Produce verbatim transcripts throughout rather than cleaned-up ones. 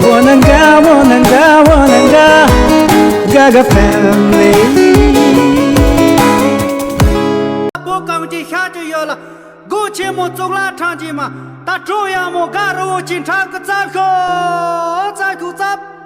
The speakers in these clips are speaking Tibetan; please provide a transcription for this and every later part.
Wananga, wananga, wananga, Gaga family. བོད་གངས་ཅན་ཤར་དུ་ཡོད་ལ། སྒོ་ཆེན་མོ་གཙུག་ལག་ཁང་ཆེན་མ། ད་གྲོང་ཡག་མོ་ག་རི་བོ་ཆེ་འཁྲབ་ཀྱི་རྩྭ་ཤོག་རྩྭ་ཤོག་རྩྭ།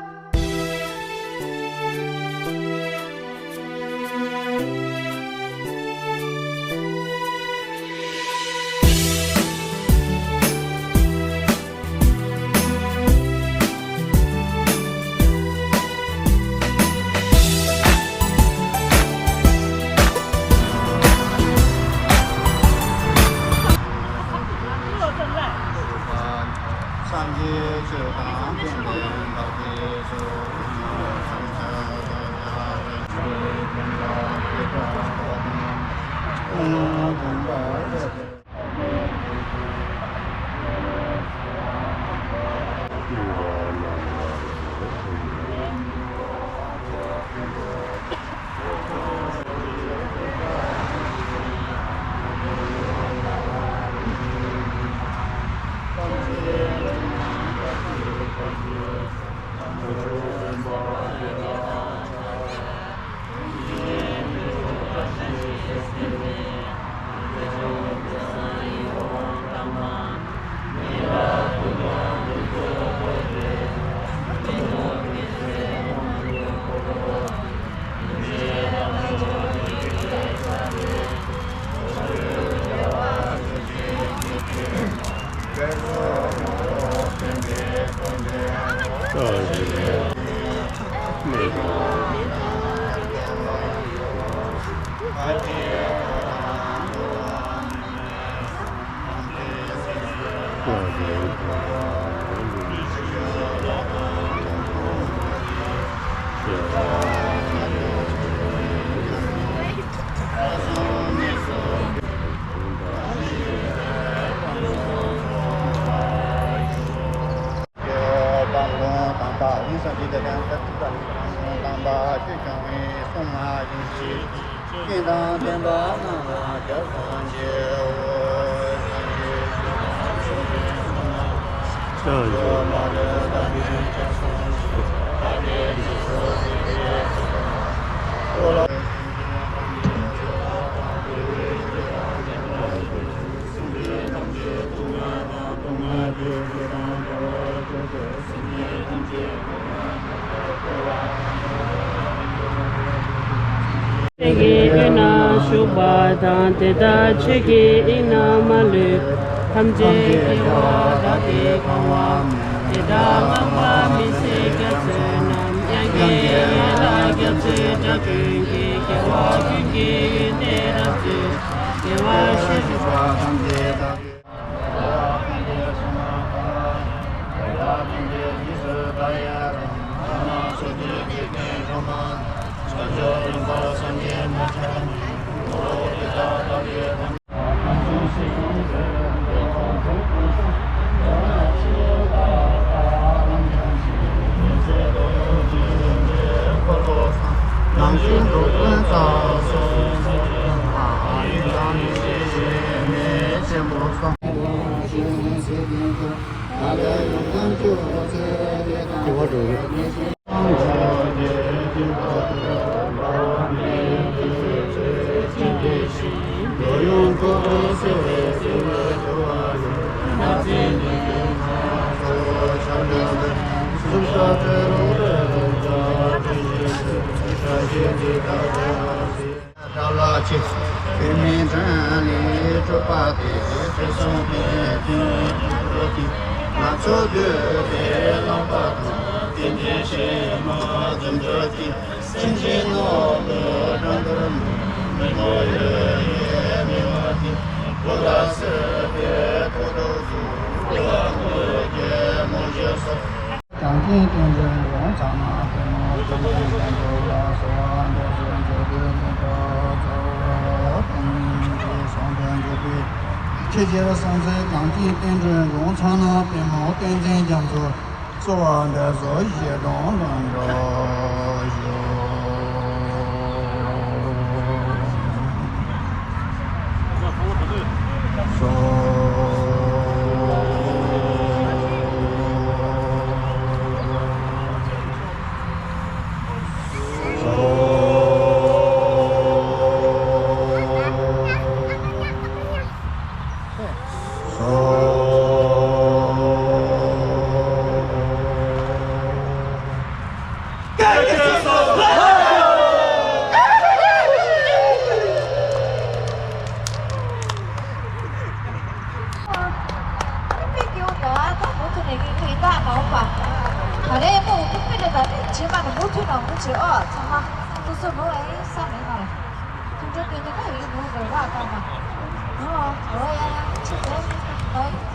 སངས་རྒྱས་ཆོས་དང་ལྡན་པའི་བདག་ཏུ་གསོལ། ཆོས་ཀྱི་དབུས་ན་བཞུགས་པ་དང་། དེ་དག་ཆོས་ཀྱི་དབྱིངས་ན་མ་ལུས། ཐམས་ཅད་སྐྱེ་བོ་བདག་གིས་གང་བ་དེ་དག་སྔགས་པ་མི་ཟད་སྐྱབས་སུ་བསྣམས། ཡ་གི་ཡ་ལ་སྐྱབས་སུ་དགྲ་བཅོམ་གྱིས། དགེ་བ་ཀུན་གྱི་ཡོན་ཏན་རབ་ཏུ་དགེ་བ་བཅུ་དྲུག་པོ་ཐམས་ཅད་བདག་གིས། གྲངས་ཅན་བསྟན་འཛིན་རོང་ཚང་ནག་པདྨོ་བཅོམ་ལྡན་འདས་མཆོག་ལ་གསོལ་བ་འདེབས་སོ། མཆོག་གི་དངོས་གྲུབ་ཚོགས་དང་བཅས་པའི་ཆེ་རྒྱལ་སྲོང་བཙན་གངས་ཅན་བསྟན་འགྲོའི་རོང་ཚང་ནག་པདྨོ་བསྟན་འཛིན་རྒྱ་མཚོ་གསོལ་བ་འདེབས་སོ། ཞལ་གདམས་ལམ་འགྲོ་ཞུ། ད་རེས་མོ་ཀུ་པི་ནས་ད་རེས་རྗེས་མ་ནས་མུ་མཐུད་ནང་མུ་བྱེད་ཨོ་ཚང་མ་སོ་སོ་མོ་ཨེ་ས་མེད་ང་ལ་མཐུན་སྒྲིལ་དེ་ནི་ཁ་ཡིག་མུ་རེ་ར་བཏང་ན་ཨོ་ཨོ་ཡ་ཡ་ཆེ་བས་ཨོ།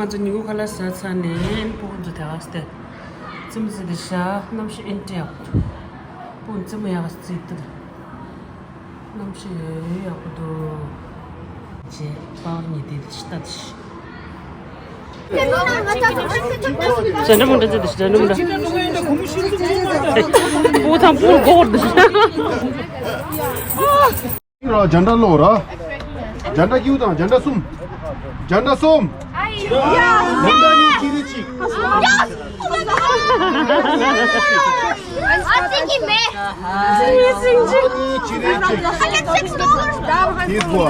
ང་ཚོ་ཉིན་གུང་ཁ་ལག་ཟ་ཚར་ནས་ཨེ་ནི་སྤུ་གུ་ཚོ་དེ་ག་སྟེ་རྩེད་མོ་རྩེ་དེ་ཤ་གནམ་གཤིས་ཨེ་ནི་ཡག་པོ་འདུག་སྤུ་གུ་རྩེད་མོ་ཡག་པོ་རྩེ་དེ་གནམ་གཤིས་ཡག་པོ་འདུག་ཅེས་པ་བར་ཉི་ལྡན་དེ་ཤི་ལྟ་དེ་ཤི། ཇ་འདྲ་མོ་འདྲ་ཚོད་དེ་ཤི་ཇ་འདྲ་མོ་འདྲ། སྤུ་གུ་དང་སྤུ་གུ་སྒོར་དེ་ཤི། ར་ཇ་འདྲ་ལོ་ར། ཇ་འདྲ་ཀིའུ་དང་ཇ་འདྲ་གསུམ། ཇ་འདྲ་གསུམ། ཇ་འདྲ་གཉིས་ཅི་རེད་ཅིག་ཇ་འདྲ་གཉིས་ཅི་རེད་ཅིག་དེ་གོ་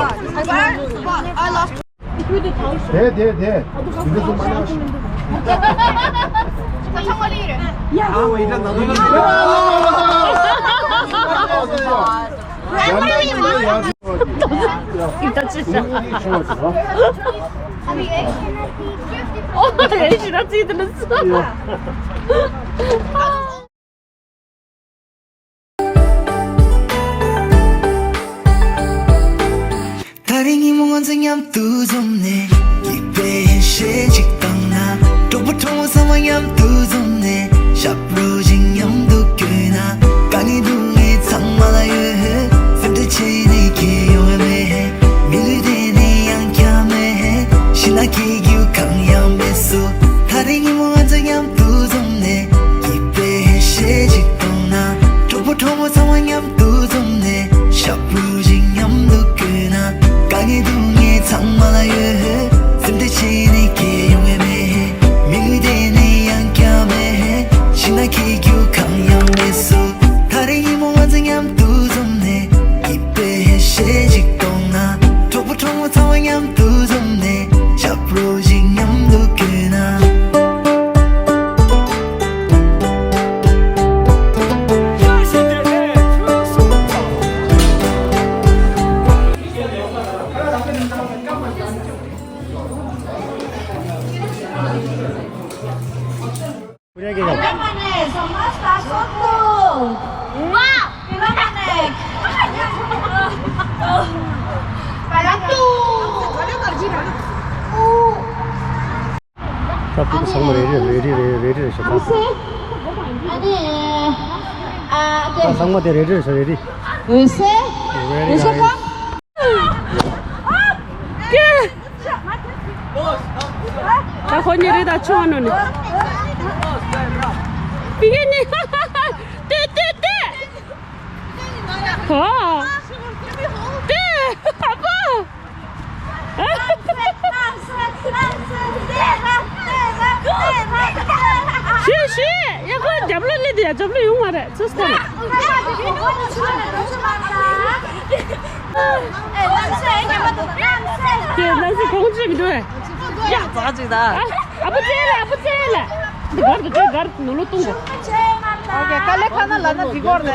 དེ་དེ་དེ། དེ་འདྲ་གསུམ་མ་ཉར་ཞིག་ཨ་མ་ཡི་དྲ་ན་ནོ་ཡི་དྲ། ད་རེས་ཉིན་མོ་ང་ཚོ་མཉམ་དུ་འཛོམས་ནས། སྐྱིད་པའི་ཞལ་ཞིག་བཏང་ན། གྲོགས་པོ་གྲོགས་མོ་ཚང་མ་མཉམ་དུ་འཛོམས་ནས། ཞབས་བྲོ་ཞིག་མཉམ་དུ་བརྐོས་ན། དཀའ་ངལ་སྡུག་བསྔལ་ཚང་མ་ལ་ཡོད། སེམས་ཁྲལ་བྱས་ནས་ཁྱད་ཡོང་བ་མེད། མི་ལུས་དེ་ནི་ཡང་བསྐྱར་མེད། ཕྱི་ནང་གི་རྒྱུ་གང་ཡང་མེད་སོ། ད་རེས་ཉིན་མོ་ང་ཚོ་མཉམ་དུ་འཛོམས་ནས། སྐྱིད་པའི་ཞལ་ཞིག་བཏང་ན། གྲོགས་པོ་གྲོགས་མོ་ཚང་མ་མཉམ་དུ་འཛོམས་ནས། ཞབས་བྲོ་ཞིག་མཉམ་དུ་བརྐོས་ན། དཀའ་ངལ་སྡུག་བསྔལ་ཚང་མ་ལ་ཡོད། སེམས་ཁྲལ་བྱས་ནས་ཁྱད་ཡོང་བ་མེད། མི་ལུས་དེ་ནི་ཡང་བསྐྱར་མེད། ཕྱི་ནང་གི་རྒྱུ་གང་ཡང་མེད་སོ། ད་རེས་ཉིན་མོ་ང་ཚོ་མཉམ་དུ་འཛོམས་ནས། སྐྱིད་པའི་ཞལ་ཞིག་གཏོང་ན། གྲོགས་པོ་གྲོགས་མོ་ཚང་མ་མཉམ་དུ་འཛོམས་ནས། ཞབས་བྲོ་ཞིག་མཉམ་དུ་བརྐོས་ན། ཀོ་རི་ཡ་རྒྱལ་ཁབ། ད་སྤུ་གུ་ཚང་མ་རེ་རེ་རེ་རེ་རེ་རེ་རེ་ཞིག་ད། ད་ཚང་མ་དེ་རེ་རེ་རེ་རེ། Very nice. ད་ཁོ་གཉིས་རེད་ད་ཆུང་བ་ནོ་ནི། པི་ཀེ་ནི། ཏེ་ཏེ་ཏེ། ཧོ། ཏེ། ཨ་ཕ། ཤི་ཤི། ཡ་ཁོ་རྒྱབ་ལོགས་སླེབས་དེ་ཡ་རྒྱབ་ལོགས་ཡོང་མ་རེད་ཚུར་སྟོན། ཁྱེད་ནང་སྲིད་གོང་ཆེ་མི་འདུག་ཨེ། ཡ་ཙག་ཅིག་ད། ཨ་ཨ་ཕོ་ཅེ་ལ་ཨ་ཕོ་ཅེ་ལ། འདི་གར་དུ་དེ་གར་ནུ་ལོ་གཏོང་གོ། ཨོ་ཀེ་དཀའ་ལས་ཁག་ན་ལབ་ན་འགྲིག་གོ་རེད།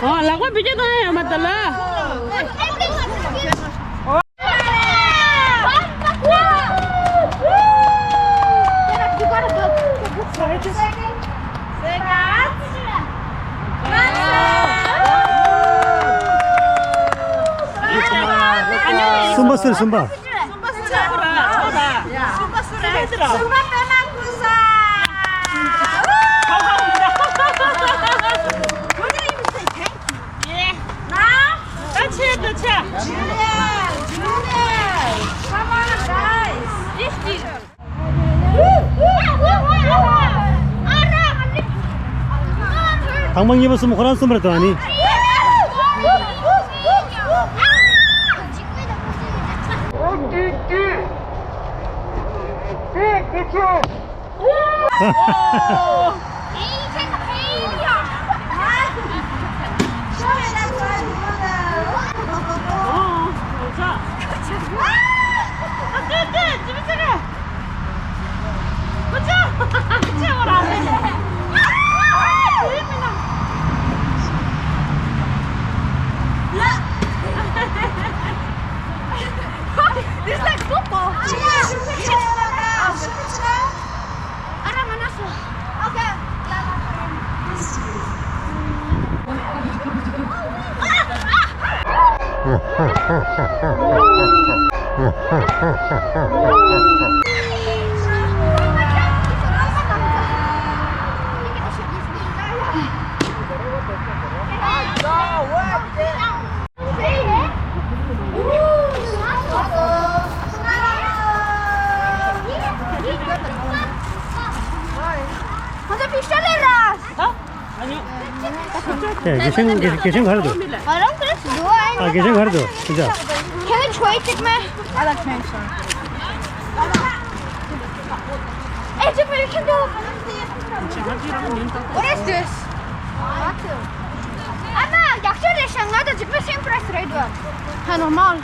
ཨོ་ལག་པ་བི་ཀེ་གཏོང་ཡ་ཡོད་མ་ད་ལ། གསུམ་པ་སུ་རེད་གསུམ་པ། Junior, junior, come on, guys. ཐང་མ་གཉིས་པ་གསུམ་ཁོ་རང་གསུམ་རེད་དོ་ཨ་ནི། This is like football. དགེ་ཆེན་དགེ་ཆེན་ག་རེ་འདུག་ང་རང་ཁོ་རང་ཞིག་འདུག་ཨ། དགེ་ཆེན་ག་རེ་འདུག་ཅི་ཆ། ཁྱེད་ཆོས་གཅིག་མེད། I like mention. Hey, Jimmy, you can do. What is this? ཨ་མ། ཡག་ཤོས་རེད་ཤག་ང་དང་གཅིག་པ་same price རེད་འདུག་ཧ། normal.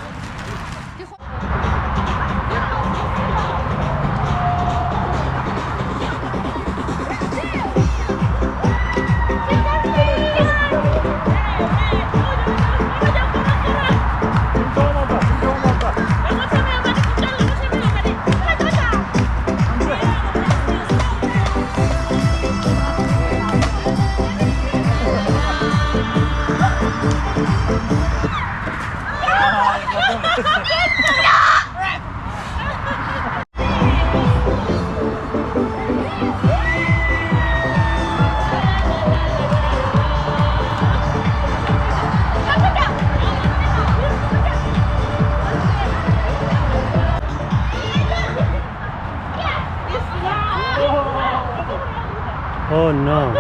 Oh no.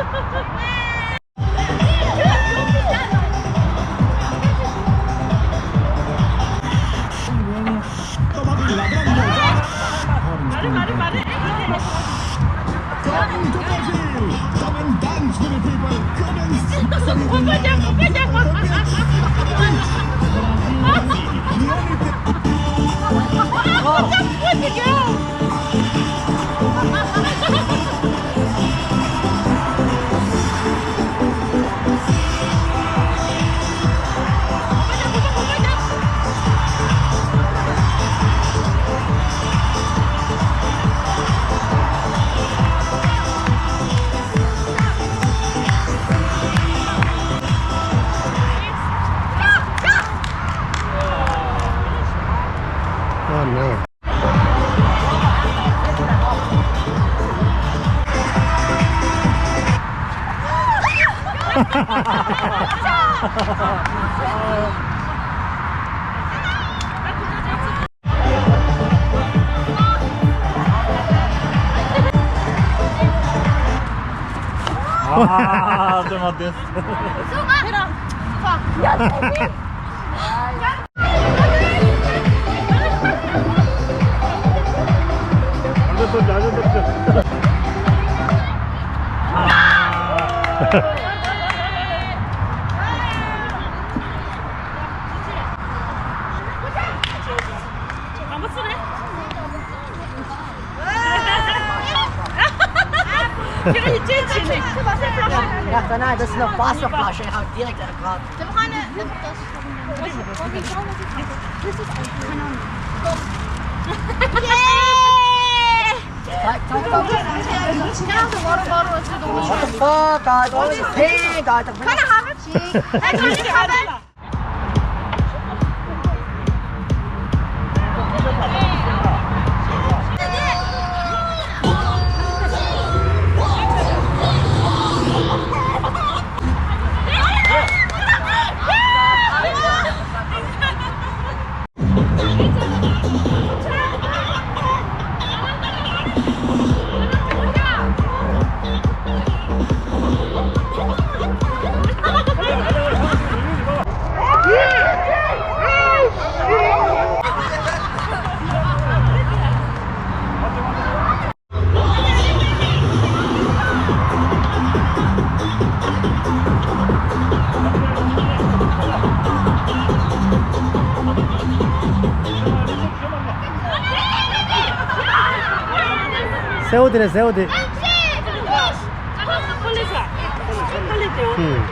Come and dance with the people. Come and sing. Oh no. Ah, te mates. Ja, nein, das ist noch Wasserflasche, er haut direkt an den Kopf. What the fuck, guys? What is this thing, guys? Can I have a cheek? སེའུ་དེ་རེད། སེའུ་དེ། ཧུམ།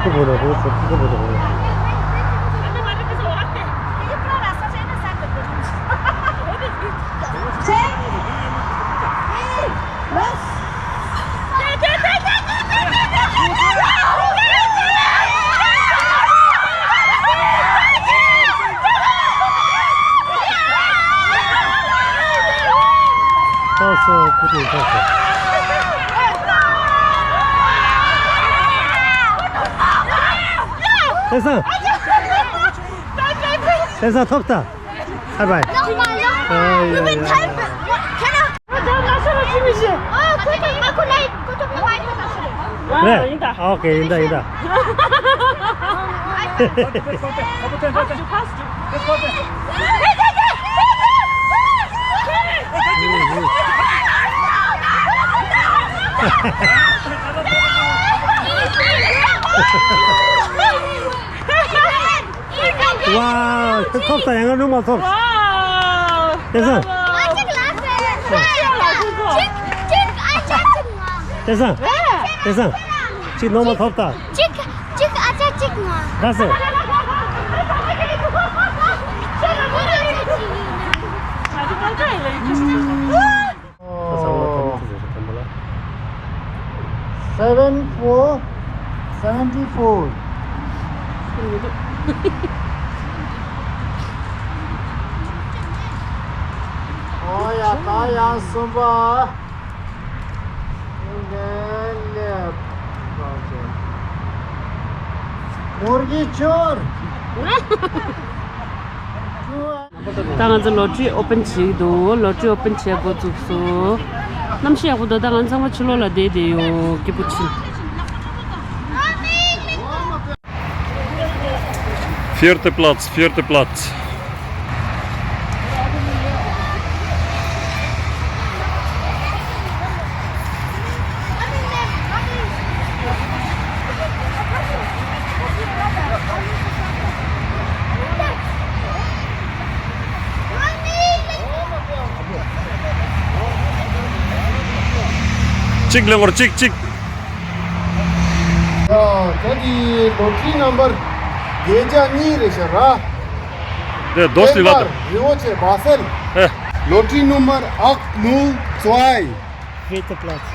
ཐོག་སོ་ཁུ་ཐུག་ཐོག་སོ། ཏེ་སང་། ཏེ་སང་ཐོབ་ཐལ། ཨ་བའི། ཨ་ཡ་ཡ་ཡ། རེད། ཨོ་ཁེ་ཡིན་ད། ཨོ་ཁེ་ཡིན་ད་ཡིན་ད། ཝའོ། ཐོབ་ས་ཡང་ང་ནུ་མ་ཐོབ། ཝའོ། ཏེ་སང་། ཏེ་སང་། ཏེ་སང་། གཅིག་ནོར་མ་ཐོབ་ད། གཅིག་གཅིག་ཨ་ཅག་གཅིག་ང་། ག་སེ། Seven four seventy four. ཨོ་ཡ་ད་ཡ་གསུམ་པ། ནོར་གྱི་ཆོར། ད་ང་ཚོ་ལོ་ཊ་རི་ཨོ་པན་བྱེད་ཀྱི་འདུག་ལོ་ཊ་རི་ཨོ་པན་བྱེད་འགོ་བཙུགས་སོང་། གནམ་གཤིས་ཡག་པོ་འདུག་ད་ང་ཚང་མ་ཕྱི་ལོགས་ལ་བསྡད་བསྡད་ཡོད། སྐྱིད་པོ་ཕྱིན། Vierter Platz, vierter Platz. གཅིག་ལེན་སྐོར་གཅིག་གཅིག་ཡ། ད་དེ་ལོ་ཊ་རི་ནམ་བར་བརྒྱད་བརྒྱ་གཉིས་རེད་ཤག་ར། དེ་རྡོ་སི་ལ་དང་། རི་ཝོ་ཆེ་བ་སེལ། ཨེ། ལོ་ཊ་རི་ནུ་མར་ཨག་ནུ་ཙུའི། Vierte Platz.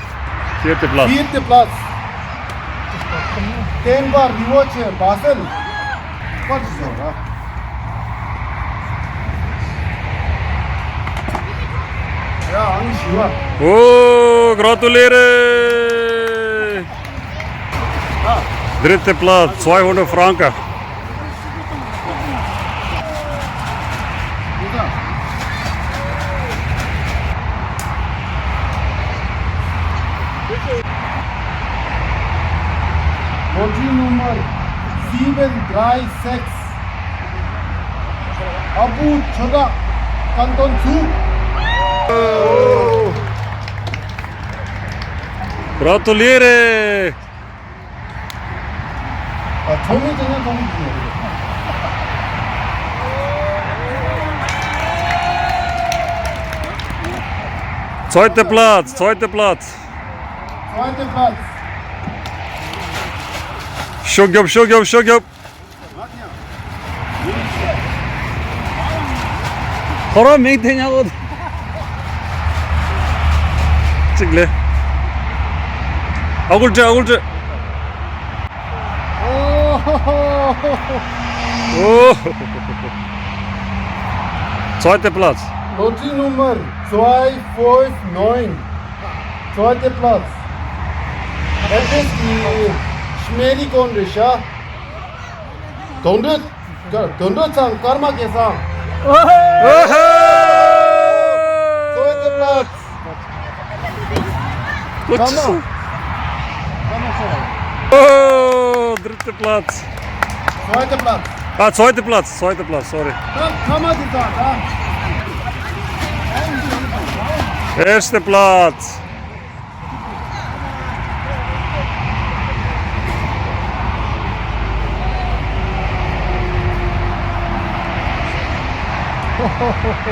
Vierte Platz. Vierte Platz. བསྟན་པ་རི་བོ་ཆེ་བ་སེལ། པར་བཟོ་ར། ཡ་ཨང་ཞི་བ། Oh, gratuliere! Dritte Platz, zweihundert Franken. Lotterie Nummer sieben drei sechs. Abu Choda, Kanton Zug. Gratuliere! Zweiter Platz, zweiter Platz. Zweiter Platz. ཤོག་རྒྱོབ། ཤོག་རྒྱོབ། ཤོག་རྒྱོབ། ཁོ་རང་མིང་དེ་ཉག་གོ། གཅིག་ལས། ཨ་ཁུ་ཏྲེ། ཨ་ཁུ་ཏྲེ། Oh. Zweiter Platz. Lotterie Nummer zwei fünf neun. Zweiter Platz. Etwas die Schmerikon Risha. Dondret, Dondret Sang, Karma Gesang. Zweiter Platz. Gut. Tamam. Tamam, so. Oh, dritter Platz. Zweiter Platz. Ah, zweiter Platz, zweiter Platz, sorry. Tamam, tamam, die Sache, ja. Erster Platz.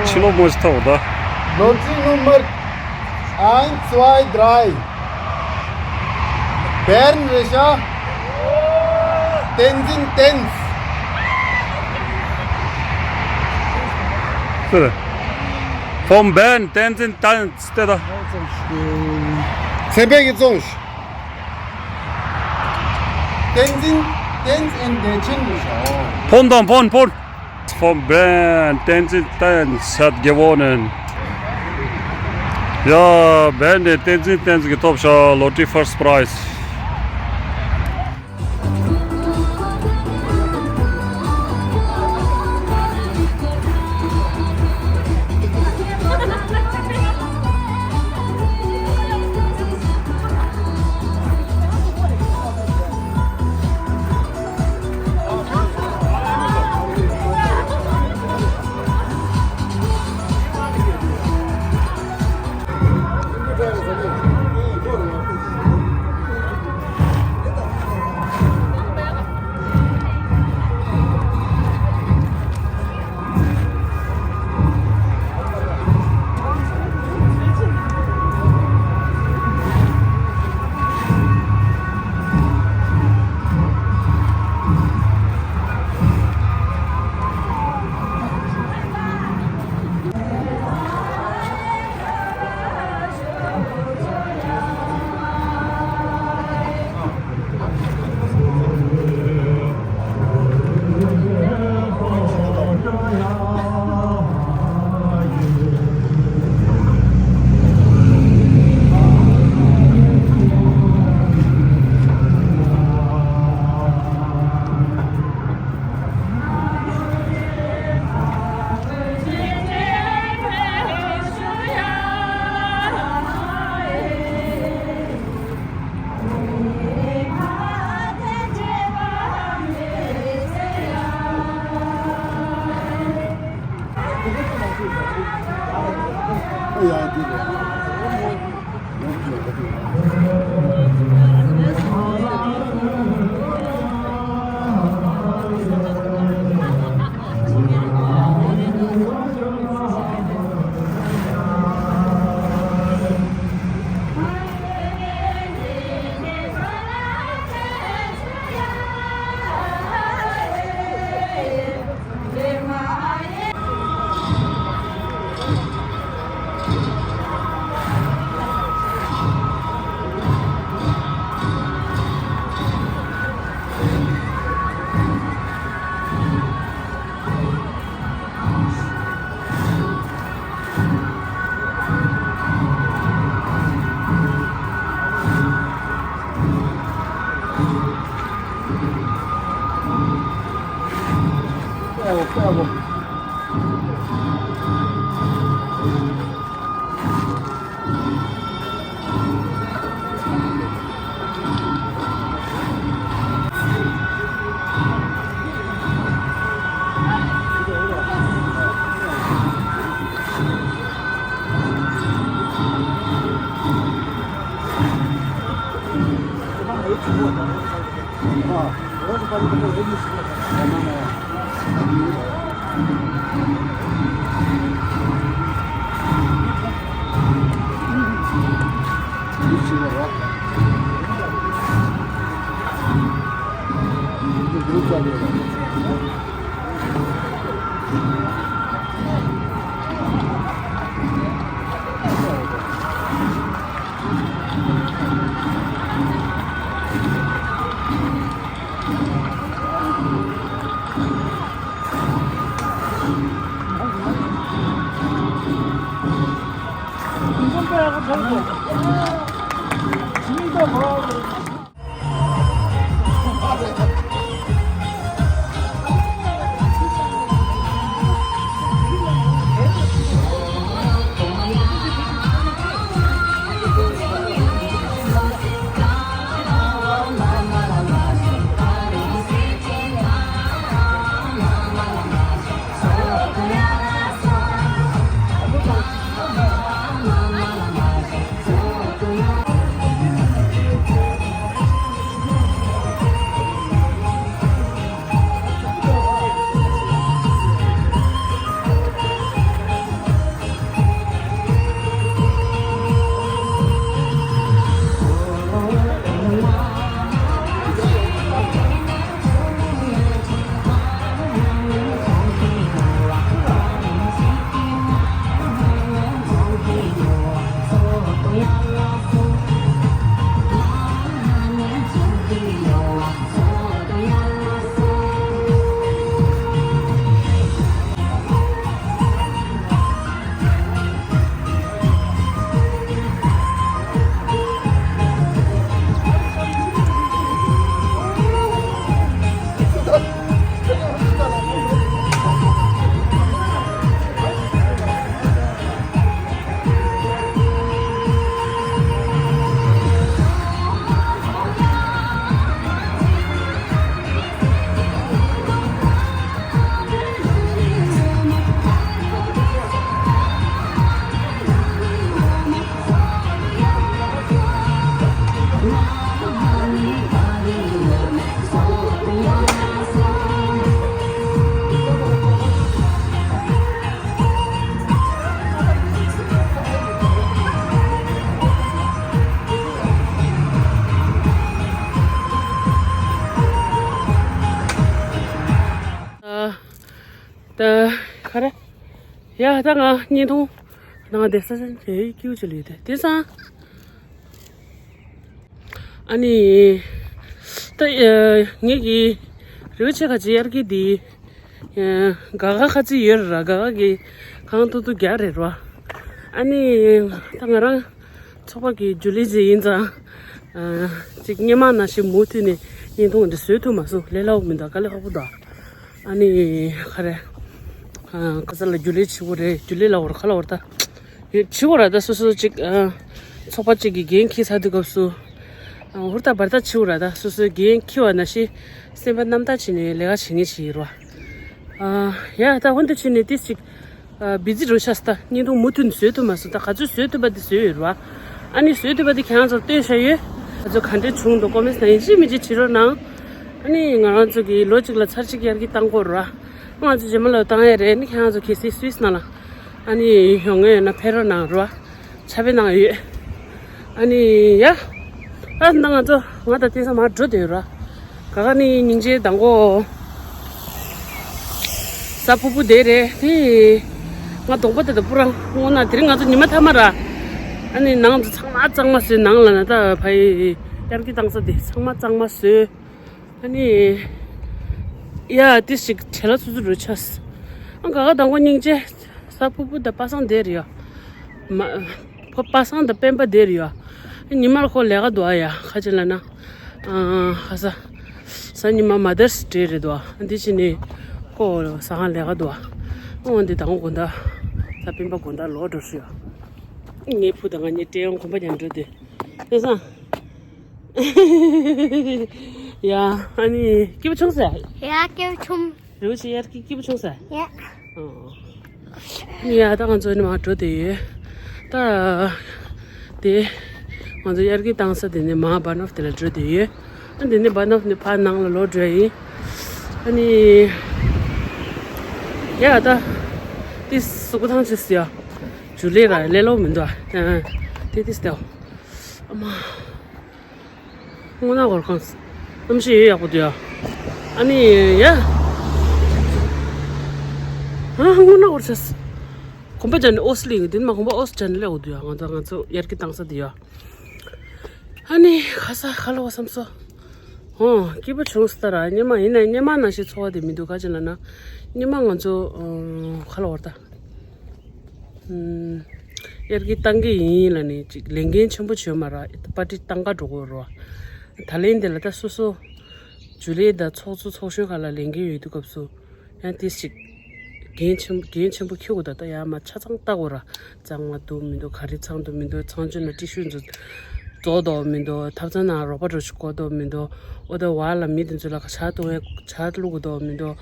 ཕྱི་ལོགས་མོ་ཞིག་ཐོག་ད། Lotterie Nummer eins, zwei, drei. Bern Risha. བསྟན་འཛིན་བསྟན། ཟེར། Vom Band བསྟན་འཛིན་བསྟན་ཟེར་ད། ཚེ་འཕེལ་གྱི་བཙོང་ཞིག་བསྟན་འཛིན་བསྟན་འཛིན་བདེ་ཆེན་དུ་ཞོག་ཕོན་དང་ཕོན་ཕོན། Vom Band བསྟན་འཛིན་བསྟན་hat gewonnen. ཡ། བན་ནས་བསྟན་འཛིན་བསྟན་འཛིན་གྱི་ཐོབ་ཤག lottery first prize. ད་ག་རེ། ཡ་ད་ང་བརྙན་ཐུང་ནང་བསྡད་ས་ཆ་དེ་ཀིའུ་ཅི་ལི་དེ་དེང་སང་། ཨ་ནི། ད་ངེད་ཀྱི་རི་བོ་ཆེ་ཁ་ཆེ་དབྱར་སྐྱིད་འདི། དགའ་དགའ་ཁ་ཚིག་ཡོད་ར། དགའ་དགའ་གི་གང་ཐུབ་ཐུབ་རྒྱག་རེད་ར། ཨ་ནི། ད་ང་རང་ཚོགས་པ་གི་རྒྱུན་ལས་ཅིག་ཡིན་ཙང་། ཅིག་སྔོན་མ་ནང་བཞིན་མུ་མཐུད་ནས་བརྙན་ཐུང་འདི་བཟོས་ཐུབ་མ་སོང་། ལས་སླ་བོ་མི་འདུག་དཀའ་ལས་ཁག་པོ་འདུག་ཨ་ནི་ག་རེ། ཁ་ས་ལ་རྒྱུན་ལས་བྱེད་དགོས་རེད། རྒྱུན་ལས་ལ་འོར་ཁ་ལ་འོར་ད། ཡོད་བྱེད་དགོས་ར། ད་སོ་སོ་ཅིག་ཚོགས་པ་ཅིག་གི་འགན་འཁྱེར་ཚར་དུས་སྐབས་སུ། ཧུར་ཐག་འབར་ཐག་བྱེད་དགོས་ར། ད་སོ་སོའི་འགན་འཁྱེར་བ་ནང་བཞིན་སེམས་པ་རྣམ་དག་བྱས་ནས་ལས་ཀ་བྱེད་མཁན་ཞིག་ཡིན་ར། ཡ་ད་འོན་ཏེ་བྱས་ནས་ཏིས་ཅིག་བི་ཛི་རུ་ཆགས་སོང་། ད་བརྙན་ཐུང་མུ་མཐུད་ནས་བཟོས་ཐུབ་མ་སོང་། ད་ག་ཚོད་བཟོས་ཐུབ་པ་དེ་བཟོས་ཡོད་ར། ཨ་ནི་བཟོས་ཐུབ་པ་དེ་ཁྱེད་རང་ཚོར་སྟོན་བཞག་ཡོད། ག་ཚོད་ག་འདྲས་བྱུང་འདུག་ཀོ་མེན་ཊི་ནང་ཡིན་གཅིག་མིན་གཅིག་བྲིས་རོགས་གནང་། ཨ་ནི་ང་རང་ཚོ་གི་ལོ་གཅིག་ལ་ཚར་གཅིག་དབྱར་སྐྱིད་བཏང་དགོས་ར། ང་ཚོ་རྗེས་མ་ལ་བཏང་ཡ་རེད། ཨ་ནི་ཁྱེད་རང་ཚོ་གལ་སྲིད་སུད་སི་ནང་ལ་ཨ་ནི་ཡོང་ངེས་ཡོད་ན་ཕེབས་རོགས་གནང་ར། ཕྱག་དཔེ་གནང་ཡོད། ཨ་ནི་ཡ། ཨ་ད་ང་ཚོ་ང་དང་བསྟན་ས་མར་འགྲོ་བསྡད་ཡོད་ར། ག་ག་ནི་སྙིང་རྗེ་དང་གོ། ས་ཕུ་བུ་དེ་རེད་དེ། ང་གདོང་པ་དེ་དང་སྤུ་རང་སྔོ་ན་དེ་རིང་ང་ཚོ་ཉི་མ་མཐའ་མ་ར། ཨ་ནི་ནང་དུ་ཚང་མ་གཙང་མ་བཟོས། ནང་ལ་ན་ད་ཕ་ཡི་དབྱར་སྐྱིད་བཏང་ས་དེ་ཚང་མ་གཙང་མ་བཟོས། ཨ་ནི། ཡ་དེ་ཞིག་བྱེད་ལ་ཚུ་ཚུ་རུ་ཆགས། ཨ་ག་ག་དང་གོ་སྙིང་རྗེ། ས་ཕུ་བུ་དང་པ་སངས་དེ་རེད་ཡ། མ། ཕ་པ་སངས་དང་སྤེན་པ་དེ་རེད་ཡ། ཉི་མར་ཁོ་ལས་ཀ་འདུག་ཨ་ཡ། ཁ་ཅིག་ལ་ན། ཨ་ཧ་ས། ས་ཉི་མ་མ་དར་སི་ཌེ་རེད་འདུག་ཨ། འདི་ཕྱི་ནས་ཁོ་ཟ་ཁང་ལས་ཀ་འདུག་ཨ། འོ་འདི་དང་དགོང་དག་ས་སྤེན་པ་དགོང་དག་ལོག་འགྲོ་ཤི་ཡ། ངའི་བུ་དང་ང་གཉིས་སྤྲེའུ་གོམ་པ་རྒྱག་འགྲོ་དེ། དེ་སང་། ཡ་ཨ་ནི་སྐྱིད་པོ་བྱུང་ས། ཡ་སྐྱིད་པོ་བྱུང་། རེ་བ་ཆེ་ཡར་སྐྱིད་སྐྱིད་པོ་བྱུང་ས། ཡ། ཨོ། ཡ་ད་ང་ཚོ་ནི་མར་འགྲོ་བསྡད་ཡོད། ད། དེ། ང་ཚོ་དབྱར་སྐྱིད་བཏང་ས་དེ་ནས་མར་སྦར་ནོབ་དེ་ལ་འགྲོ་བསྡད་ཡོད། ཨ་དེ་ནས་སྦར་ནོབ་ནས་ཕར་ནང་ལ་ལོག་འགྲོ་ཡ་ཡིན། ཨ་ནི། ཡ་ད། དེ་གཟུགས་པོ་ཐང་ཆད་སི་ཡ། ཇུ་ལེ་ར་ལས་སླ་བོ་མི་འདུག་ཨ། དེ་དེ་སྟེ། ཨ་མ། སྔོ་ནག་གོར་ཁང་། གནམ་གཤིས་ཡོད་ཡག་པོ་འདུག་ཡ། ཨ་ནི་ཡ། ཨ་སྔོ་ནག་གོར་ཆས། གོམ་པ་སྦྱར་ནས་ཨོ་སི་ལིང་དེ་མ་གོམ་པ་ཨོ་སི་སྦྱར་ནས་སླེབས་འོ་འདུག་ཡ། ང་ཚོ་ང་ཚོ་དབྱར་སྐྱིད་བཏང་ས་འདི་ཡ། ཨ་ནི་ཁ་ས་ཁ་ལོ་བ་བསམ་སོ། ཧོ་སྐྱིད་པོ་བྱུང་སྟ་ར། སྙེ་མ་ཡིན་ན་སྙེ་མ་ནང་བཞིན་ཚོར་བ་དེ་མི་འདུག་ག་ཅི་ལ་ན། སྙེ་མ་ང་ཚོ་ཁ་ལོ་བར་ད། དབྱར་སྐྱིད་བཏང་གི་ཡིན་ལ་ནི་ཅིག་ལས་འགན་ཆེན་པོ་བྱོས་མ་ར། པར་ཊི་བཏང་ག་འགྲོ་དགོས་རོ། ད་ལན་དེ་ལ་ད་སོ་སོ་ཇུ་ལེ་དང་ཚོགས་གཙོ་ཚོགས་གཞོན་ཁག་ལ་ལས་འགན་ཡོད་དུས་སྐབས་སུ་ཡང་ཏིས་ཅིག་འགན་ཆེན་འགན་ཆེན་པོ་འཁྱེར་དགོས། ད་ད་ཡང་མ་ཆ་ཚང་ལྟ་དགོས་ར། གཙང་མ་འདུག་མི་འདུག་ག་རེ་ཚང་འདུག་མི་འདུག་ཚང་ཆུ་ན་ཏི་ཤུ་འཛུ་རྫོགས་འདུག་མི་འདུག་ཐབ་ཚང་ནང་རོགས་པ་འགྲོ་ཞིག་དགོས་འདུག་མི་འདུག་ཨོ་ད་བར་ལ་མི་དེ་ཚོ་ལ་ཇ་འཐུང་ཡ་ཇ་བླུག་དགོས་འདུག་མི་འདུག་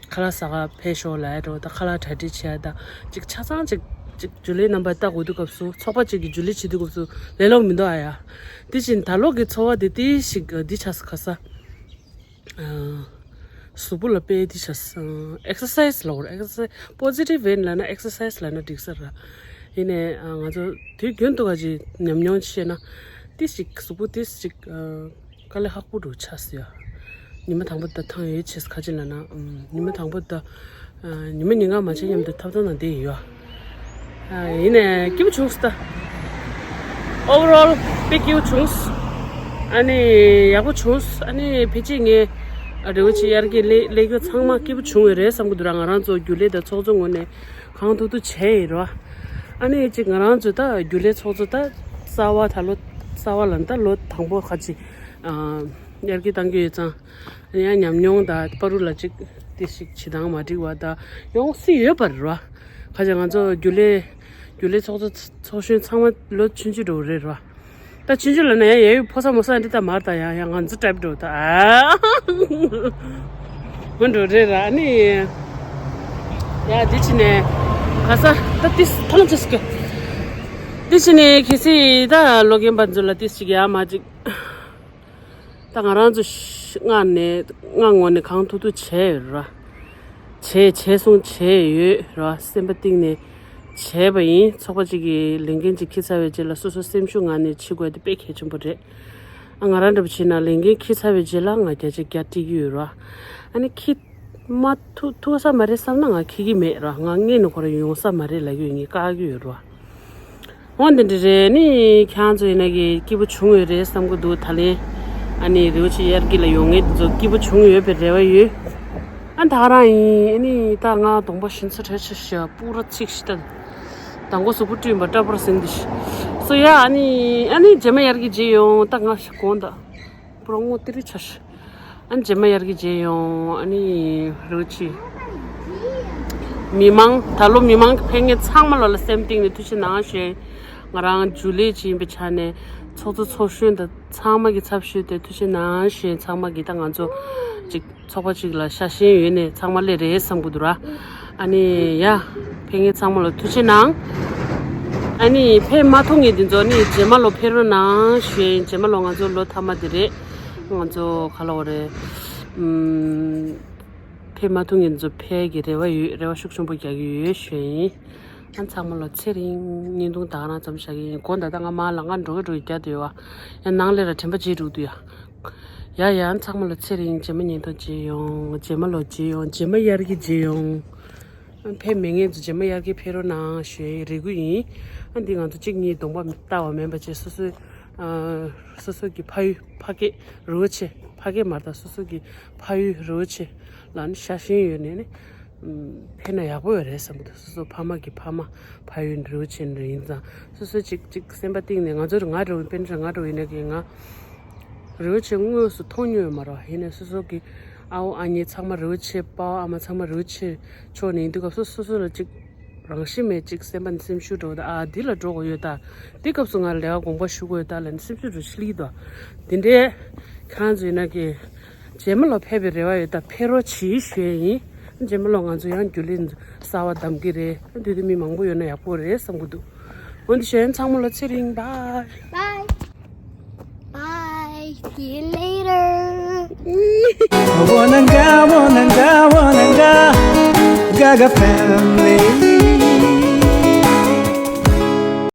ཁ་ལག་ཟ་ག་ཕེབས་ཤོག་ལབ་ཡ་འགྲོ། ད་ཁ་ལག་གྲ་སྒྲིག་བྱས་ཡ་ད་ཅིག་ཆ་ཚང་ཅིག་ཅིག་ཇུ་ལེ་རྣམ་པ་ལྟ་དགོས་དུས་སྐབས་སུ་ཚོགས་པ་ཅིག་གི་ཇུ་ལེ་བྱེད་དུས་སྐབས་སུ་ལས་སླ་བོ་མི་འདུག་ཨ་ཡ། དེ་བཞིན་ད་ལོ་གི་འཚོ་བ་དེ་དེ་ཞིག་འདི་ཆགས་སོང་ཁ་ས། གཟུགས་པོ་ལ་དཔེ་དེ་ཆགས་སོང་། ཨེག་སར་སའི་ཛི་ལབ་དགོས་རེད། ཨེག་སར་སའི་ཛི་པོ་ཟི་ཊིབ་ཝེ་ནས་ལབ་ན་ཨེག་སར་སའི་ཛི་ལབ་ན་འགྲིག་ས་རེད། ཡིན་ནའི་ང་ཚོ་དུས་རྒྱུན་དུ་ག་ཅིག་ཉམས་མྱོང་བཤད་ན། དེ་ཞིག་གཟུགས་པོ་དེ་ཞིག་དཀའ་ལས་ཁག་པོ་འདྲ་ཆགས་སོང་ཡ། ཉི་མ་དང་པོ་ད་ཐང་ཡོད་ཆེས་ཁ་ཅིག་ལ་ན། ཉི་མ་དང་པོ་ད། ཉི་མ་ཉིན་གང་མ་བྱས་མཉམ་དུ་ཐབ་ཚང་ནང་བསྡད་ཡོད། ཡིན་ནའི་སྐྱིད་པོ་བྱུང་སོང་ད། ཨོ་ཝར་ཨོལ་དཔེ་སྐྱིད་པོ་བྱུང་སོང་། ཨ་ནི་ཡག་པོ་བྱུང་སོང་། ཨ་ནི་ཕལ་ཆེར་ངས་རེ་བ་ཆེ་དབྱར་སྐྱིད་ལས་ལས་ཀ་ཚང་མ་སྐྱིད་པོ་བྱུང་བ་རེད་བསམ་གི་འདུག་ར། ང་རང་ཚོ་རྒྱུན་ལས་དང་ཚོགས་གཙོ་ངོས་ནས་གང་ཐུབ་ཐུབ་བྱས་ཡིན་ར། ཨ་ནི་ཅིག་ང་རང་ཚོ་ད་རྒྱུན་ལས་ཚོགས་གཙོ་ད་རྩ་བ་ད་ལོ་རྩ་བ་ལ་ད་ལོ་དང་པོ་ཁ་ཅིག་དབྱར་སྐྱིད་བཏང་གི་ཡོད་ཙང་། ཡང་ཉམས་མྱོང་དང་པ་རུ་ལ་ཅིག་དེ་ཞིག་བྱེད་སྟངས་མ་འགྲིག་པ་དང་ཡོང་སྲིད་ཡོད་པ་རེད་བ། ཁ་ཅིག་ང་ཚོ་རྒྱུན་ལས་རྒྱུན་ལས་ཚོགས་གཙོ་ཚོགས་གཞོན་ཚང་མ་ལོ་ཆུང་ཆུང་འགྲོ་རེད་བ། ད་ཆུང་ཆུང་ལ་ན་ཡང་ཡ་ཡོད་ཕོ་ས་མོ་ས་འདི་ད་མར་ད་ཡང་ཡང་ང་ཚོ་ཏྲེབ་འགྲོ་ད་ཨ་མོ་འགྲོ་རེད་ར། ཨ་ནི་ཡ་དེ་ཕྱི་ནས་ག་ས་ད་ཏིས་ཐང་ཅིས་ཀི་དེ་ཕྱི་ནས་ཁེ་སི་ད་ལོ་རྒན་པ་ཚོ་ལ་ཏིས་ཅིག་ཡ་མ་ཅིག་ད་ང་རང་ཚོ་ཤ་སྔ་ནས་སྔ་ངོ་ནས་གང་ཐུབ་ཐུབ་བྱས་ཡོད་ར། བྱས་བྱས་སོང་བྱས་ཡོད་ར། སེམས་པ་གཏིང་ནས་བྱས་པ་ཡིན། ཚོགས་པ་གཅིག་གིས་ལས་འགན་གཅིག་འཁྱེར་ཚར་བའི་རྗེས་ལ་སོ་སོ་སེམས་ཤུགས་ངང་ནས་བྱེད་དགོས་དེ་དཔེ་གལ་ཆེན་པོ་རེད། ཨ་ང་རང་འདྲ་པོ་བྱས་ན་ལས་འགན་འཁྱེར་ཚར་བའི་རྗེས་ལ་ང་བརྒྱ་ཆ་བརྒྱ་སྤྲད་ཀྱི་ཡོད་ར། ཨ་ནི་འཁྱེར་ མ་ཐུག་ཐུག་ས་མ་རེད་བསམ་ན་ང་ཁྱེད་ཀྱི་མེད་ར། ང་ངས་ནི་ཁོ་རང་ཡོང་ས་མ་རེད་ལབ་ཀྱི་ཡོད། ངས་བཀག་གི་ཡོད་ར། འོ་འདི་འདྲ་རེད། ནི་ཁྱེད་ཚོ་ཡིན་ན་གི་སྐྱིད་པོ་བྱུང་ཡོད་རེད་བསམ་གི་འདུག་ད་ལན་ཨ་ནི་རེའུ་ཆེ་དབྱར་སྐྱིད་ལ་ཡོང་ངེས་འདི་ཚོ་སྐྱིད་པོ་བྱུང་ཡོད་པའི་རེ་བ་ཡོད། ཨ་ད་ག་རང་ཡིན། ཨ་ནི་ད་ང་གདོང་པ་ཞིམ་ཚ་བྲལ་ཆ་ཤ་པུ་ར་ཚིག་ཤི་ད། དང་པོ་གཟུགས་པོ་བཀྲུས་པ་སྐྲ་པར་ཟིན་འདི་ཤི། སོ་ཡ་ཨ་ནི་ཨ་ནི་རྗེས་མ་དབྱར་སྐྱིད་མཇལ་ཡོང་། ད་ང་ཞིག་དགོངས་ད། པུ་ར་སྔོ་ཏི་རི་ཆ་ཤི། ཨ་ནི་རྗེས་མ་དབྱར་སྐྱིད་མཇལ་ཡོང་། ཨ་ནི་རེའུ་ཆེ། མི་མང་ད་ལོ་མི་མང་གི་ཕེབས་མཁན་ཚང་མ་ལོ་ལ་སེམས་གཏིང་ནས་ཐུགས་རྗེ་གནང་ཞུ། ང་རང་ཇུ་ལེ་ཅིག་ཡིན་པའི་ཆ་ནས་ཚོགས་གཙོ་ཚོགས་གཞོན་དང་ཚང་མ་གི་ཚབ་ཞུས་ཏེ་ཐུགས་རྗེ་གནང་ཞུ། ཚང་མ་གི་ད་ང་ཚོ་ཅིག་ཚོགས་པ་ཅིག་ལ་ཤ་ཞེན་ཡོད་ནས་ཚང་མ་སླེབས་རེད་བསམ་གི་འདུག་ར། ཨ་ནི་ཡ། ཕེབས་མཁན་ཚང་མ་ལ་ཐུགས་རྗེ་གནང་། ཨ་ནི་ཕེབས་མ་ཐུབ་མཁན་དེ་ཚོ་ནི་རྗེས་མ་ལོ་ཕེབས་རོགས་གནང་ཞུ་ཡིན། རྗེས་མ་ལོ་ང་ཚོ་ལོ་མཐའ་མ་དེ་རེད། ང་ཚོ་ག་ལ་བ་རེད། ཨུམ། ཕེབས་མ་ཐུབ་མཁན་དེ་ཚོ་ཕེབས་ཀྱི་རེ་བ་ཡོད། རེ་བ་ཤུགས་ཆེན་པོ་རྒྱག་གི་ཡོད་ཞུ་ཡིན། ཨ་ཚང་མ་ལོ་ཚེ་རིང་། བརྙན་ཐུང་ད་ག་རང་ཙམ་བཞག་གི་ཡིན། དགོང་དག་ད་ང་མ་ལ་ང་འགྲོ་གི་འགྲོ་གི་རྒྱ་དུ་ཡོད་བ། ཡང་ནང་ལས་ར་དྲན་པ་བརྗེད་འགྲོ་གི་འདུག་ཡ། ཡ་ཡ། ཚང་མ་ལ་ཚེ་རིང་། རྗེས་མ་བརྙན་ཐུང་མཇལ་ཡོང་། རྗེས་མ་ལོ་མཇལ་ཡོང་། རྗེས་མ་དབྱར་གྱི་མཇལ་ཡོང་། ཕེབས་མེད་མཁན་ཚོ་རྗེས་མ་དབྱར་གྱི་ཕེབས་རོགས་གནང་ཞུ་ཡི་རེ་སྐུལ་ཡིན། ཨ་འདི་ང་ཚོ་གཅིག་གཉིས་གདོང་པ་ལྟ་བ་མིན་པ་བྱས་སོ་སོའི་ཨ་སོ་སོ་གི་ཕ་ཡུལ་ཕ་སྐད་རེའུ་ཆེ་ཕ་སྐད་མ་རེད་ད་སོ་སོ་གི་ཕ་ཡུལ་རེའུ་ཆེ་ལ་ནི་ཤ་ཞེན་ཡོད་ནས་ནི། ཕེབས་ན་ཡག་པོ་ཡོད་རེད་བསམ་གི་འདུག་སོ་སོ་ཕ་མ་གི་ཕ་མ་ཕ་ཡུལ་རེའུ་ཆེན་རེ་ཡིན་ཙང་སོ་སོ་གཅིག་གཅིག་སེམས་པ་གཏིང་ནས་ང་ཚོར་ང་འདྲ་བོ་དཔེར་ན་ང་འདྲ་བོ་ཡིན་ན་གི་ང་རེའུ་ཆེན་དངོས་སུ་མཐོང་མྱོང་ཡོད་མ་རེད། ཡིན་ནའི་སོ་སོ་གི་ཨ་འོ་ཨ་ཉེ་ཚང་མ་རེའུ་ཆེན་པ་ཨ་མ་ཚང་མ་རེའུ་ཆེན་ཕྱོགས་ནས་ཡིན་དུས་སྐབས་སུ་སོ་སོ་ལ་གཅིག་རང་ཤི་མེད་གཅིག་སེམས་པ་ནས་སེམས་ཤུགས་འགྲོ་ད་ཨ་འདི་ལ་འགྲོ་དགོས་ཡོད་ད། འདི་སྐབས་སུ་ང་ལས་ཀ་དགོངས་པ་ཞུ་དགོས་ཡོད་ད་ལ་ནི་སེམས་ཤུགས་འགྲོ་ཤི་ལི་ད། དེ་འདྲའི་ཁྱེད་རང་ཚོ་ཡིན་ན་གི་རྗེས་མ་ལོ་ཕེབས་པའི་རེ་བ་ཡོད་ད། ཕེབས་རོགས་གྱིས་ཞུ་ཡ་ཡིན། རྗེས་མ་ལོ་ང་ཚོ་ཡང་རྒྱུན་ལས་གསར་བ་གདམ་གི་རེད། དེ་དུས་མི་མང་པོ་ཡོད་ན་ཡག་པོ་རེད་བསམ་གི་འདུག་འོན་ཏེ་གཞན་ཚང་མ་ལ་ཚེ་རིང་། Bye. Bye. Bye. See you later. Wananga, wananga, wananga, Gaga family.